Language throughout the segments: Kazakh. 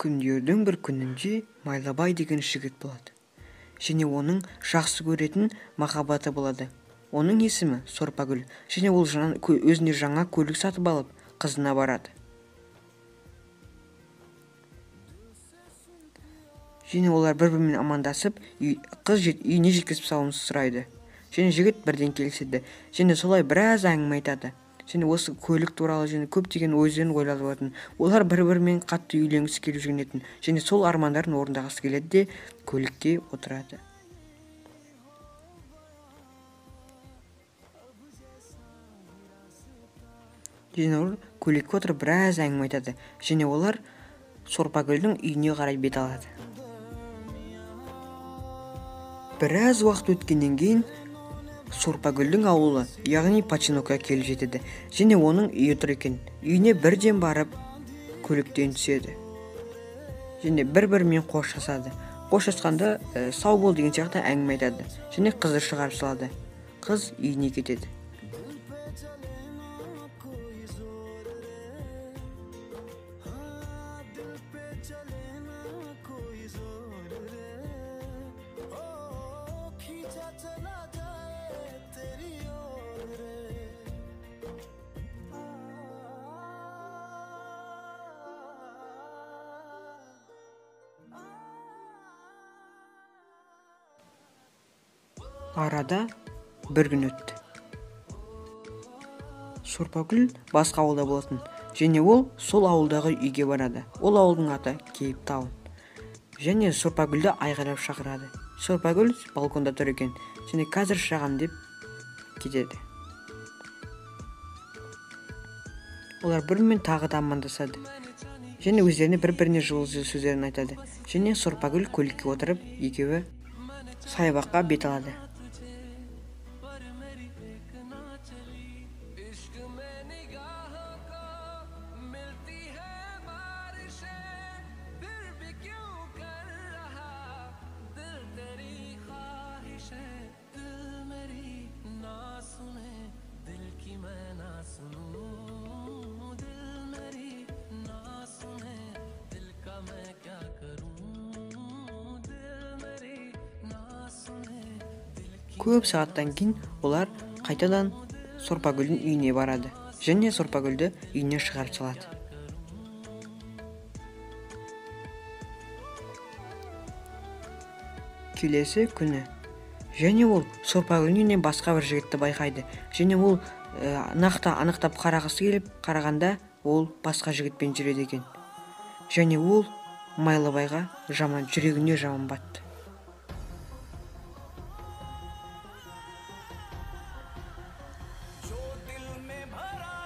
Күндердің бір күнінде Майлыбай деген жігіт болады. Және оның жақсы көретін махаббаты болады. Оның есімі Сорпагүл. Және ол өзіне жаңа көлік сатып алып, қызына барады. Және олар бір-бірімен амандасып, қыз үйіне жеткізіп салуын сұрайды. Және жігіт бірден келіседі. Және солай біраз әңгіме айтады. Және осы көлік туралы және көптеген өздерін ойлап алатын. Олар бір-бірімен қатты үйленгісі келіп жүргенетін. Және сол армандарын орындағысы келеді де көлікке отырады. Және олар көлікке отырып біраз әңгіме айтады. Және олар Сорпагүлдің үйіне қарай бет алады. Біраз уақыт өткеннен кейін Сорпагүлдің ауылы, яғни Починокқа келіп жетеді. Және оның үйі тұр екен. Үйіне бірден барып көліктен түседі. Және бір-бірімен қоштасады. Қоштасқанда сау бол деген сияқты әңгіме айтады. Және қызды шығарып салады. Қыз үйіне кетеді. Арада бір күн өтті. Сорпагүл басқа ауылда болатын. Және ол сол ауылдағы үйге барады. Ол ауылдың аты Кейптаун. Және Сорпагүлді айғайлап шақырады. Сорпагүл балконда тұр екен. Және қазір шығам деп кетеді. Олар бір-бірімен тағы да амандасады. Және өздеріне бір-біріне жылы сөздерін айтады. Және Сорпагүл көлікке отырып, екеуі саябаққа бет алады. Көп сағаттан кейін олар қайтадан Сорпагүлдің үйіне барады. Және Сорпагүлді үйіне шығарып салады. Келесі күні. Және ол Сорпагүлдің үйінен басқа бір жігітті байқайды. Және ол нақты анықтап қарағысы келіп, қарағанда ол басқа жігітпен жүреді екен. Және ол Майлыбайға жаман, жүрегіне жаман батты.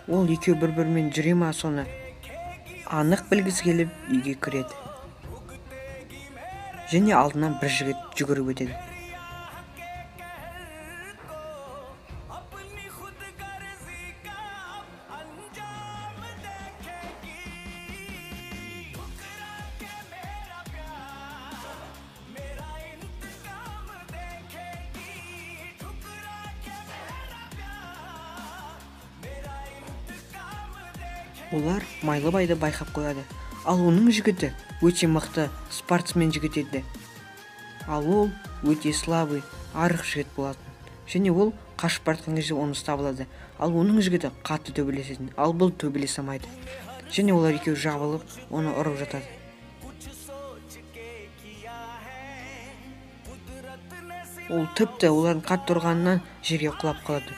Ол екеуі бір-бірімен жүре ма соны анық білгісі келіп үйге кіреді. Және алдынан бір жігіт жүгіріп өтеді. Олар Майлыбайды байқап қояды. Ал оның жігіті өте мықты спортсмен жігіт еді. Ал ол өте слабый, арық жігіт болатын. Және ол қашып бара жатқан кезде оны ұстап алады. Ал оның жігіті қатты төбелесетін. Ал бұл төбелесе алмайды. Және олар екеуі жабылып, оны ұрып жатады. Ол тіпті олардың қатты ұрғанынан жерге құлап қалады.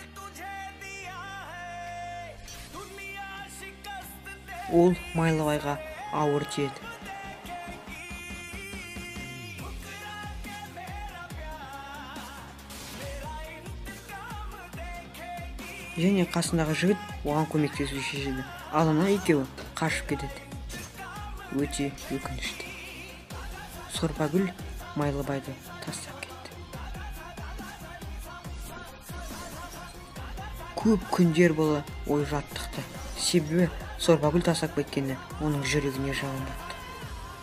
Ол Майлыбайға ауыр тиеді. Және қасындағы жігіт оған көмектесуге шешеді. Ал ана екеуі қашып кетеді. Өте өкінішті. Сорпагүл Майлыбайды тастап кетті. Көп күндер бола ой жаттықты. Себебі Сорпагүл тастап кеткені оның жүрегіне жаман батты.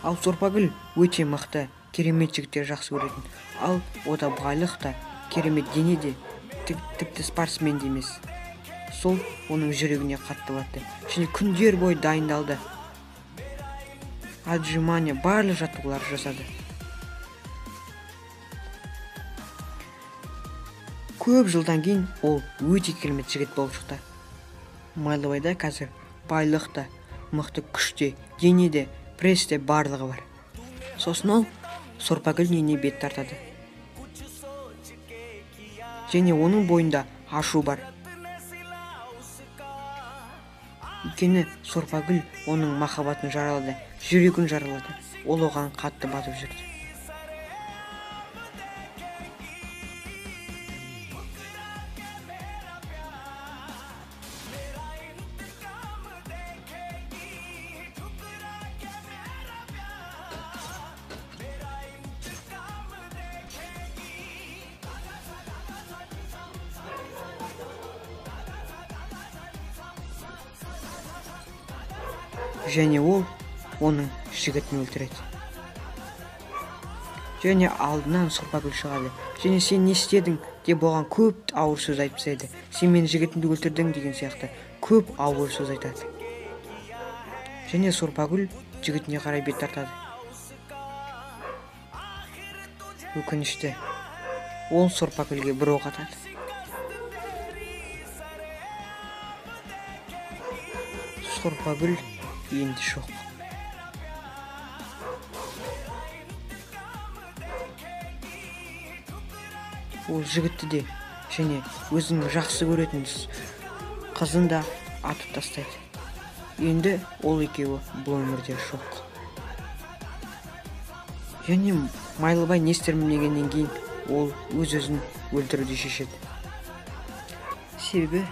Ал Сорпагүл өте мықты, керемет жігіттер жақсы көретін. Ал ода байлық та, керемет дене де, тіпті спортсмен де емес. Сол оның жүрегіне қатты батты. Және күндер бойы дайындалды. Отжимание, барлық жаттығулар жасады. Көп жылдан кейін ол өте керемет жігіт болып шықты. Майлыбайда қазір байлық та, мықты күш те, дене де, пресс те барлығы бар. Сосын ол Сорпагүл үйіне бет тартады. Және оның бойында ашу бар. Өйткені Сорпагүл оның махаббатын жаралады, жүрегін жаралады. Ол оған қатты батып жүрді. Және ол оның жігітін өлтіреді. Және алдынан Сорпагүл шығады. Және сен не істедің деп оған көп ауыр сөз айтып тастайды. Сен менің жігітімді өлтірдің деген сияқты көп ауыр сөз айтады. Және Сорпагүл жігітіне қарай бет тартады. Өкінішті, ол Сорпагүлге бір оқ атады. Сорпагүл енді жоқ. Ол жігітті де және өзінің жақсы көретін қызын да атып тастайды. Енді ол екеуі бұл өмірде жоқ. Және Майлыбай не істерін білмегеннен кейін ол өз-өзін өлтіруді шешеді. Себебі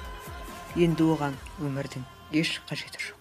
енді оған өмірдің еш қажеті жоқ.